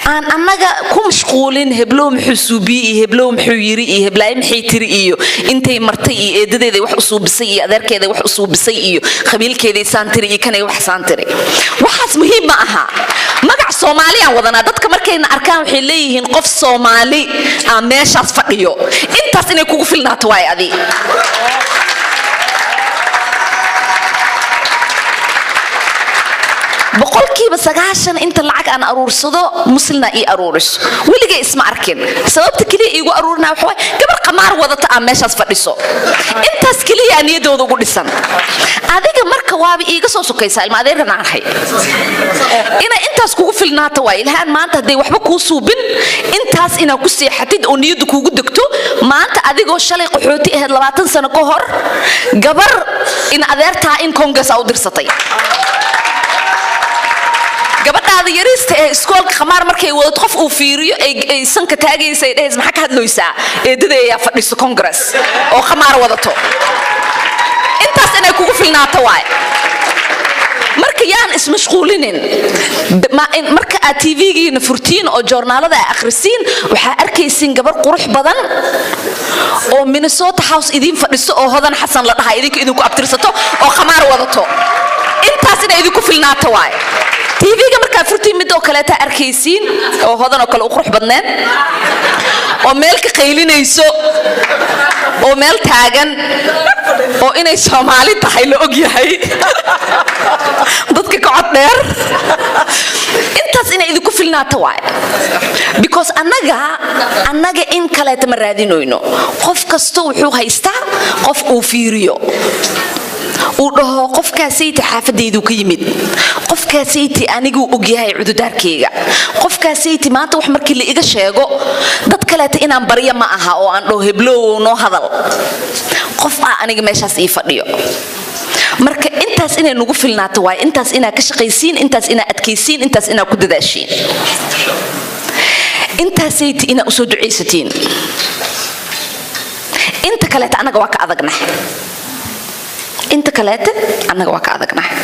Aan annaga ku mashquulin heblow muxuu suubiyey iyo heblow muxuu yiri iyo heblaayo maxay tiri iyo intay martay iyo eedadeeday wax u suubisay iyo adeerkeeday wax u suubisay iyo qabiilkeeday saan tiri iyo kanay wax saan tiri. Waxaas muhiim ma aha. Magac Soomaaliyaan wadanaa. Dadka markayna arkaan waxay leeyihiin qof Soomaali aa meeshaas fadhiyo. Intaas inay kugu filnaato waay adi. 90% inta lacag aan aruursado muslina ii aruuriso. Weligay isma arkin. Sababta keliya iigu aruurinaa waxa waay gabar qamaar wadata aan meeshaas fadhiso. Intaas keliya aa niyaddooda ugu dhisan. Adiga marka waaba iiga soo sokaysaa, ilma adeeran aan ahay. Inay intaas kugu filnaato waay. Ilhaan maanta hadday waxba kuu suubin, intaas inaad ku seexatid oo niyaddu kuugu degto. Maanta adigoo shalay qaxooti ahayd 20 sano ka hor, gabar in adeertaa in Congress aa u dirsatay, gabadhaada yariista ee iskoolka khamaar markay wadato qof uu fiiriyo ay sanka taagaysa, ay dhahaysa, "Maxaa ka hadloysaa? Eedada ayaa fadhiso Congress oo khamaar wadato." Intaas inay kugu filnaato waay. Marka yaan ismashquulinin. Marka aad TV-giina furtiin oo joornaalada aad akhrisiin, waxaa arkaysiin gabar qurux badan oo Minnesota House idiin fadhiso oo Hodan Xasan la dhahay, idinka idinku abtirsato oo khamaar wadato. Intaas inay idinku filnaato waay. TV-ga markaa furtiin, midoo kaleeta arkaysiin oo Hodan oo kale u qurux badneed oo meel ka qaylinayso oo meel taagan oo inay Soomaali tahay la og yahay, dadka ka cod dheer. Intaas inay idinku filnaato waay, because annaga in kaleeta ma raadinoyno. Qof kasta wuxuu haystaa qof uu fiiriyo, uu dhaho, "Qofkaasayta xaafadaydu ka yimid, qofkaasayti aniguu ogyahay cududaarkayga, qofkaasayti maanta wax markii la iga sheego dad kaleeta inaan baryo ma aha oo aan dhaho heblow noo hadal, qof ah aniga meeshaas ii fadhiyo." Marka intaas inay nagu filnaato waay. Intaas inaa ka shaqaysiin, intaas inaa adkaysiin, intaas inaa ku dadaashiin, intaasayta inaa usoo ducaysatiin. Inta kaleeta annaga waa ka adagnahay. Inta kaleeta annaga waa ka adagnahay.